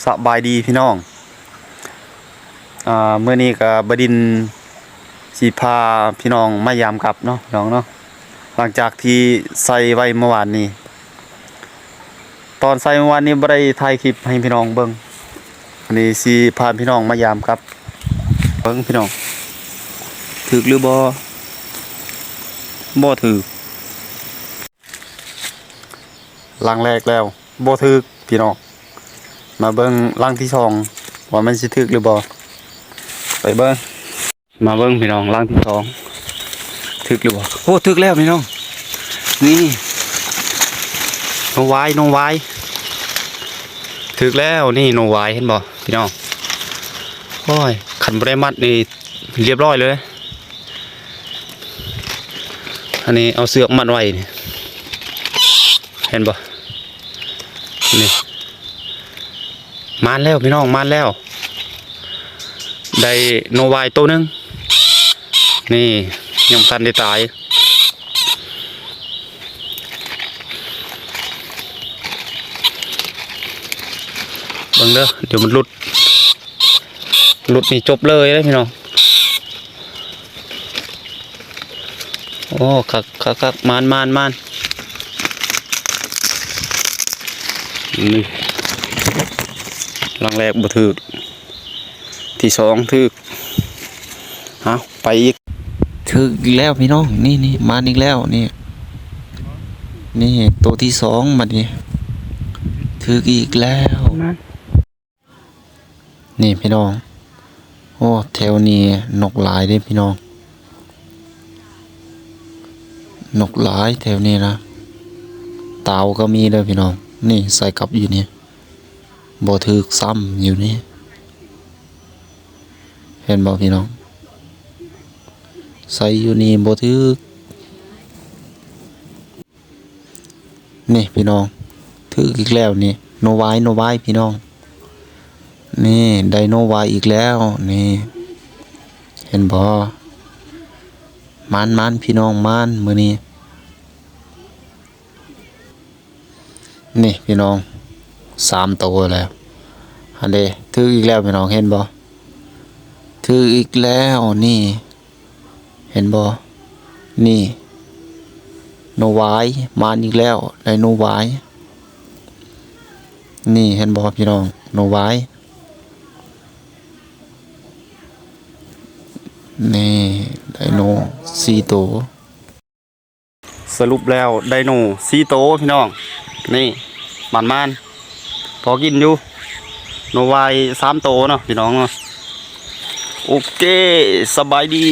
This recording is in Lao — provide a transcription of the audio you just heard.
ສະບາຍດີພີ່ນ້ອງ ອາ ມື້ນີ້ກະບະດິນຊິພາພີ່ນ້ອງມາຢາມກັບເນາະ ພີ່ນ້ອງເນາະ ຫຼັງຈາກທີ່ໃສ່ໄວ້ເມື່ອວານນີ້ ຕອນໃສ່ເມື່ອວານນີ້ບໍ່ໄດ້ຖ່າຍຄລິບໃຫ້ພີ່ນ້ອງເບິ່ງ ອັນນີ້ຊິພາພີ່ນ້ອງມາຢາມກັບ ເບິ່ງພີ່ນ້ອງ ຖືກຫຼືບໍ່? ບໍ່ຖືກ. ຫຼັງແລກແລ້ວບໍ່ຖືກພີ່ນ້ອງ ມາເບິ່ງຫຼັງທີສອງວ່າມັນຊິຖືກຫຼືບໍ່ ໄປເບິ່ງ ມາເບິ່ງພີ່ນ້ອງ ຫຼັງທີສອງຖືກຫຼືບໍ່? ໂອ້ ຖືກແລ້ວພີ່ນ້ອງ ນີ້ ໂນວາຍ ໂນວາຍ ຖືກແລ້ວ ນີ້ໂນວາຍ ເຫັນບໍ່ພີ່ນ້ອງ? ໂອ້ຍ ຄັນບໍ່ໄດ້ມັດນີ້ ລຽບຮ້ອຍເລີຍ ອັນນີ້ເອົາເຊືອກມັດໄວ້ນີ້ ເຫັນບໍ່? ນີ້ ມານແລ້ວພີ່ນ້ອງ ມານແລ້ວ ໄດ້ໂນວາຍໂຕໜຶ່ງ ນີ້ ຍັງບໍ່ທັນໄດ້ຕາຍ ເບິ່ງເດີ ດຽວມັນຫຼຸດ ຫຼຸດນີ້ຈົບເລີຍເດ້ພີ່ນ້ອງ ໂອ້ ຄັກໆໆ ມານໆໆ ນີ້ ຫຼັງແລກບໍ່ຖືກ ທີສອງຖືກ ເອົາ ໄປອີກ ຖືກອີກແລ້ວພີ່ນ້ອງ ນີ້ໆ ມານອີກແລ້ວ ນີ້ ນີ້ ໂຕທີສອງ ບັດນີ້ ຖືກອີກແລ້ວ ມານ ນີ້ພີ່ນ້ອງ ໂອ້ ແຖວນີ້ນົກຫຼາຍເດ້ພີ່ນ້ອງ ນົກຫຼາຍແຖວນີ້ນະ ຕາວກໍມີເດີພີ່ນ້ອງ ນີ້ໃສ່ກັບຢູ່ນີ້ ບໍ່ຖືກຊ້ຳຢູ່ນີ້ ເຫັນບໍ່ພີ່ນ້ອງ ໃສ່ຢູ່ນີ້ບໍ່ຖືກ. ນີ້ພີ່ນ້ອງ ຖືກອີກແລ້ວນີ້ ໂນວາຍ ໂນວາຍພີ່ນ້ອງ ນີ້ໄດ້ໂນວາຍອີກແລ້ວນີ້ ເຫັນບໍ່? ໝານໆ ພີ່ນ້ອງ ໝານມື້ນີ້ ນີ້ພີ່ນ້ອງ ສາມໂຕແລ້ວ ຫັ້ນເດ ຖືກອີກແລ້ວພີ່ນ້ອງ ເຫັນບໍ່? ຖືກອີກແລ້ວນີ້ ເຫັນບໍ່? ນີ້ ໂນວາຍ ມາອີກແລ້ວ ໄດ້ໂນວາຍ ນີ້ ເຫັນບໍ່ພີ່ນ້ອງ? ໂນວາຍ ນີ້ ໄດ້ໂນສີ່ໂຕ. ສະຫຼຸບແລ້ວໄດ້ໂນສີ່ໂຕພີ່ນ້ອງ ນີ້ ໝານໆ ພໍກິນຢູ່ ໂນວາຍສາມໂຕເນາະພີ່ນ້ອງເນາະ ໂອເຄ ສະບາຍດີ.